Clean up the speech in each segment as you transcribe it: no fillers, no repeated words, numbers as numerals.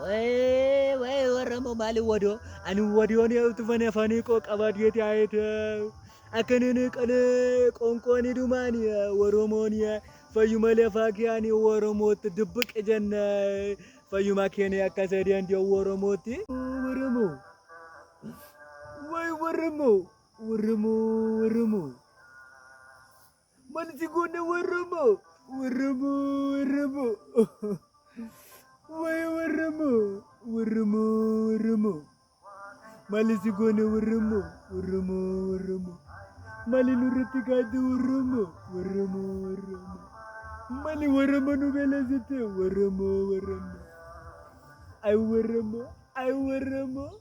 Way way Oromoo maali wadoo ani wadoon tufan afaanii koo qabadhee taa'eeta. Akkanin qanee qoonqooni dhumaani Oromoon fayyuma lafaa keanii Oromootti dubbiqe jenna fayyuma keenya akka sadeen Oromootti. Oromoo way Oromoo Oromoo Oromoo maal si goone Oromoo Oromoo Oromoo way Oromoo Oromoo Oromoo maal si goone Oromoo Oromoo Oromoo maali nurratti kaate Oromoo Oromoo Oromoo maali Oromoo nu beelessite Oromoo Oromoo ay Oromoo ay Oromoo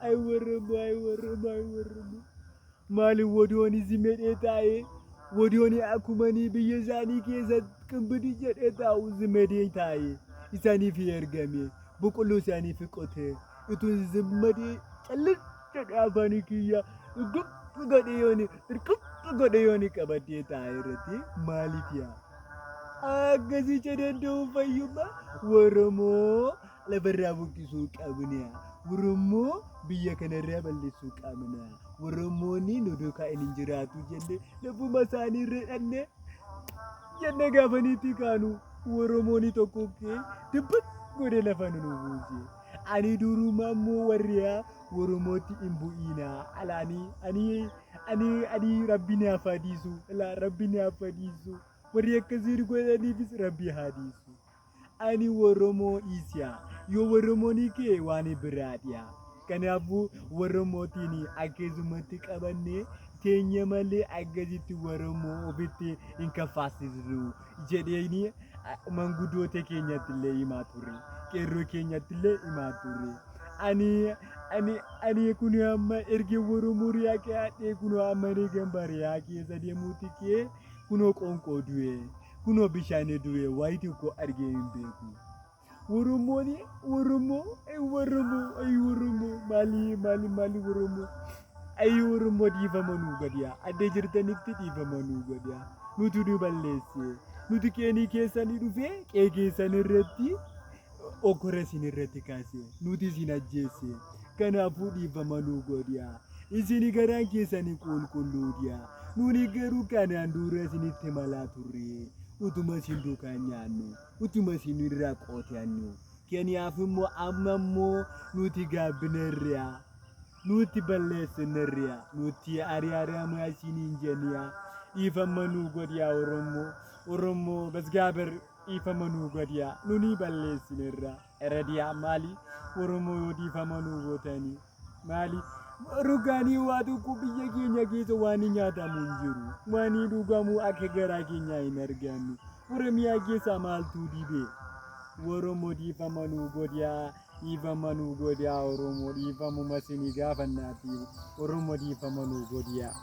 ay Oromoo ay Oromoo ay Oromoo maali wadoon isin medhee taa'ee wadoon akkumanii biyya isaanii keessatti qimbidi jedhee taa'u zimedee taa'ee isaaniif ergame boqqolloo isaaniif qotee utuu zimmadee callin jedhee afaanii kiyya gub godhee yooni irqub godhee yooni qabadhee taa'ee irratti maaliif yaa akkasicha danda'u fayyummaa Oromoo lafarraa buqqisuu qabna. Oromoo biyya kanarraa balleessuu qabna. Oromoonni nu duukaa hin jiraatu jenne lafuma isaanii irra dhanne jenne gaafaniitti kaanu Oromoonni tokko kee dubbat godhe lafa nu buuse. Ani duruma immoo warri Oromootti hin bu'iina. Alaani ani ani ani rabbi ni hafadiisu. Alaa rabbi ni hafadiisu. Warri akkasii godhaniifis rabbi haa dhiisu. Ani Oromoo dhiisiya. Yoo Oromoon kee waan biraadha. Kanaafuu Oromootiin akkasumatti qabannee teenya malee akkasitti Oromoo ofitti hin kaffaasisnu jedheeni manguddoota keenyatti illee himaa ture. Qeerroo keenyatti illee himaa ture. Ani ani ani kun amma erga Oromoo riyaa kaa'adhee kun amma erga bariyaa keessa deemuuti kee kunoo qoonqoo du'e kunoo bishaan du'e waayii tokko argee hin beeku. Oromoon Oromoo ay Oromoo ay Oromoo maali maali maali Oromoo ay Oromoo dhiifama nuu godhiyaa adda jirtanitti dhiifama nuu godhiyaa nuti nu balleesse nuti qeenii keessanii dhufee qee keessan irratti okkora isin irratti kaase nuti isin ajjeesse kanaafuu dhiifama nuu godhiyaa isin garaan keessanii qulqulluudhiyaa nuni garuu kanaan dura isinitti malaa turre utuma isin duukaa nyaannu utuma isin irraa qotannu kanaaf immoo amma immoo nuti gaabbineerra nuti balleessineerra nuti ari'aramaa isiniin jenniya dhiifama nuu godhiyaa Oromoo Oromoo basgaaber dhiifama nuu godhiyaa nuni balleessineerra eradiyaa maali Oromoo yoo dhiifama nuu gootanii maali rugaanii waa tokko biyya keenya keessa waan nyaatamu hin jiru waan dhugamu akka garaa keenyaa hin argannu Oromiyaa keessa maaltu dhibe Oromoo dhiifama nuu godhiyaa dhiifama nuu godhiyaa Oromoo dhiifamuma isinii gaafannaati Oromoo dhiifama nuu godhiyaa.